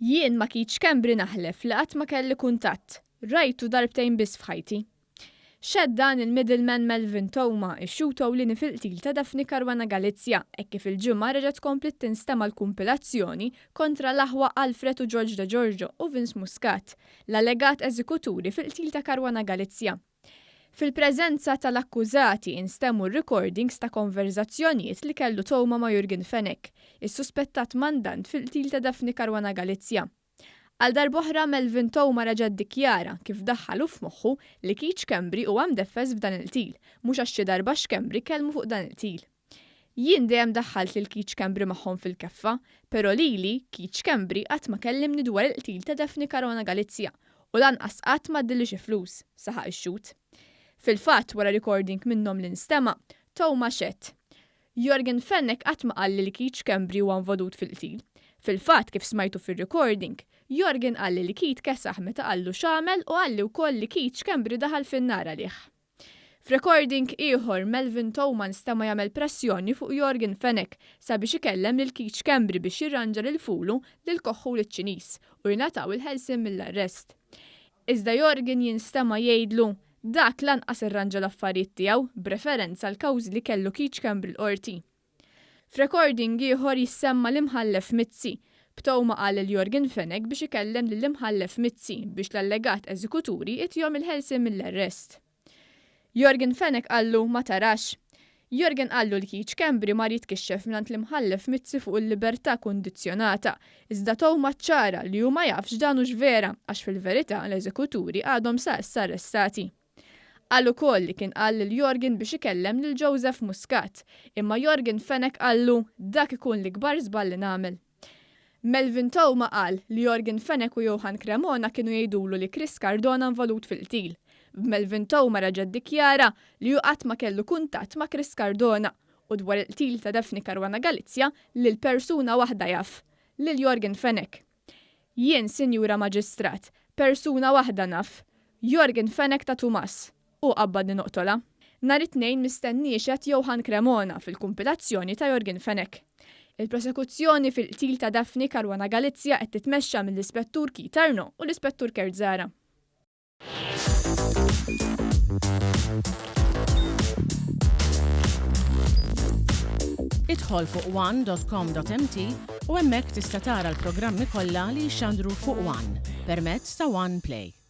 Jien ma' Keith Schembri naħlef li qatt ma kelli kuntatt. Rajtu darbtejn biss f'ħajti. Xehed dan il-middleman Melvin Theuma, ix-xhud ewlieni fil-qtil ta' Daphne Caruana Galizia, hekk kif il-Ġimgħa reġgħet kompliet tinstema' l-kumpilazzjoni kontra l-aħwa Alfred u George Degiorgio u Vince Muscat, l-allegat eżekuturi fil-qtil ta' Caruana Galizia. Fil-preżenza tal-akkużati instemgħu r-recordings ta' konverżazzjonijiet li kellu Theuma ma' Yorgen Fenech, is-suspettat mandant fil-qtil ta' Daphne Caruana Galizia. Għal darb'oħra Melvin Theuma reġa' ddikjara kif daħħalu f'moħħu li Keith Schembri huwa mdeffes f'dan il-qtil, mhux għax xi darba Schembri kellmu fuq dan il-qtil. Jien dejjem daħħalt lil Keith Schembri magħhom fil-keffa, però lili, Keith Schembri qatt ma kellimni dwar il-qtil ta' Daphne Caruana Galizia u lanqas qatt m'għaddili xi flus, saħaq ix-xhud. Fil-fatt, wara recording minnhom li nstema', Theuma xehed. Yorgen Fenech qatt ma qalli li Keith Schembri huwa involut fil-qtil. Fil-fatt, kif smajtu fir-recording, Yorgen qalli li Keith kesaħ meta qallu x'għamel u qalli wkoll li Keith Schembri daħal fin-nar għalih. F'recording ieħor, Melvin Theuma nstema' jagħmel pressjoni fuq Yorgen Fenech sabiex ikellem lil Keith Schembri biex jirranġa lil Fulu, lil Koch u liċ-Ċiniż u jingħataw il-ħelsien mill-arrest. Iżda Yorgen jinstema' jgħidlu, Dak lanqas irranġa l-affarijiet tiegħu, b'referenza għall-kawżi li kellu Keith Schembri l-Qorti. F'recording ieħor jissemma l-Imħallef Mizzi, b'Theuma qal lil Yorgen Fenech biex ikellem lill-Imħallef Mizzi biex l-allegat eżekuturi itihom il-ħelsien mill-arrest. Yorgen Fenech qallu ma tarax. Yorgen qallu li Keith Schembri mar jitkixxef mingħand l-Imħallef Mizzi fuq il-libertà kundizzjonata, iżda Theuma ċċara li hu ma jafx dan hux vera għax fil-verità l-eżekuturi għadhom sa issa arrestati. Qal ukoll li kien qal lil Yorgen biex ikellem lil Joseph Muscat, imma Yorgen Fenech qallu dak ikun l-ikbar żball li nagħmel. Melvin Theuma qal li Yorgen Fenech u Johann Cremona kienu jgħidulu li Chris Cardona involut fil-qtil, b'Melvin Theuma reġa' ddikjara li hu qatt ma kellu kuntatt ma' Chris Cardona u dwar il-qtil ta' Daphne Caruana Galizia lil persuna waħda jaf, lil Yorgen Fenech. Jien, Sinjura Maġistrat, persuna waħda naf, Yorgen Fenech ta' Tumas. Hu qabbadni noqtolha. Nhar it-Tnejn mistenni jixhed Johann Cremona fil-kumpilazzjoni ta' Yorgen Fenech. Il-prosekuzzjoni fil-qtil ta' Daphne Caruana Galizia qed titmexxa mill-Ispettur Keith Arnaud u l-Ispettur Kurt Zahra. Idħol fuq one.com.mt u hemmhekk tista' tara l-programmi kollha li jixxandru fuq One permezz ta' One Play.